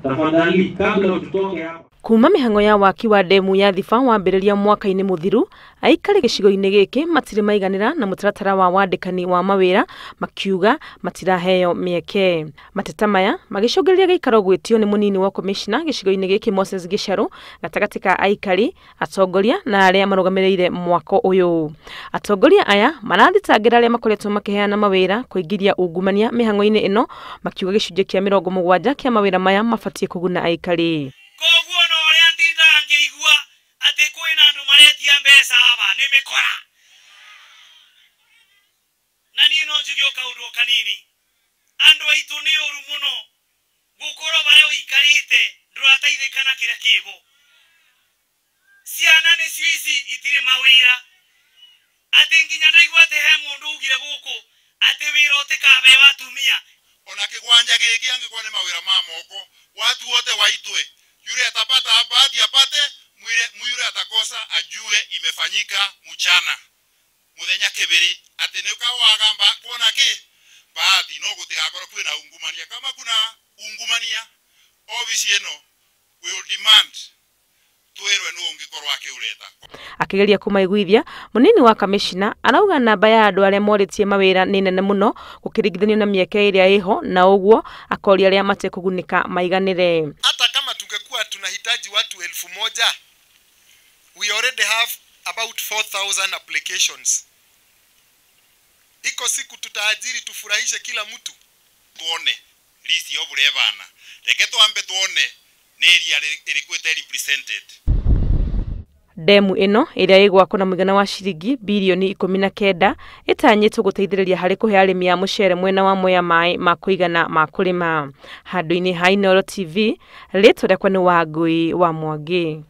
Tafadhali kabla tutoke hapa. Kuma mĩhang'o ya waki wa ndemu ya Thiba wambĩrĩria mwaka-inĩ mũthiru, aikari gĩcigo-inĩ gĩkĩ matirĩ maiganĩra na mũtaratara wa wandĩkani wa mawĩra, makiuga matiraheo mĩeke. Mateta maya magĩcũngĩrĩria gĩikaro gwĩtio nĩ mũnini wa komishna gĩcigo-inĩ gĩkĩ Moses Gĩcarũ gatagatĩ ka aikari, atongoria na arĩa marũgamĩrĩire mwako ũyũ. Atongoria aya marathitangĩra arĩa makoretwo makĩheana mawĩra kũingĩria ungumania mĩhang'o-inĩ ĩno, makiuga gĩcunjĩ kĩa 70 kĩa mawĩra maya mabatiĩ kũguna aikari. Koguo no ũrĩa ndindaga ngĩigua atĩ kwĩna andũ maretia mbeca aba nĩ mĩkora. Na niĩ no njuge o kaũndũ o kanini, andũ aitũ nĩ ũru mũno gũkorwo barĩa ũikarĩte ndũrateithĩka na kĩrĩa kĩho. Ciana nĩcio ici itirĩ mawĩra, atĩ nginya ndaigua atĩ he mũndũ ugire gũkũ atĩ wĩra ũtĩkaheo atumia. Ona kĩgwanja gĩkĩ angĩkorwo nĩ mawĩra ma moko, watu wote waitwe, yule atapata bahati apate, mwire atakosa ajue imefanyika mchana muthenya kibiri ati ni ukawagamba kuona ki bahati no gutigakorwo kwina ungumania. Kama kuna ungumania ofisi ino will demand twirwe no ungikorwo akiureta. Akigeria kumaiguithia, munini wa kamishna arauga namba ya andu aria moritie mawira ni nene muno gukiringithanio na mieke iria iho, na uguo akoria aria matekugunika maiganire. Hata kama tungekuwa tunahitaji watu 1000, we already have about 4000 applications. Iko siku tutaajiri tufurahishe kila mtu. Tuone list yo bure bana, reke twambe tuone ni area iriku ite represented. Ndemu ĩno ĩrĩa ĩgwakwo na mũigana wa ciringi birioni 19 ĩtanyĩtwo gũteithĩrĩria harĩ kũhe arĩmi a mũcere mwena wa Mwea maĩ ma kũigana ma kũrĩma. Handũ-inĩ ha Inooro TV, rĩtwa rĩakwa nĩ Wangũi wa Mwangi.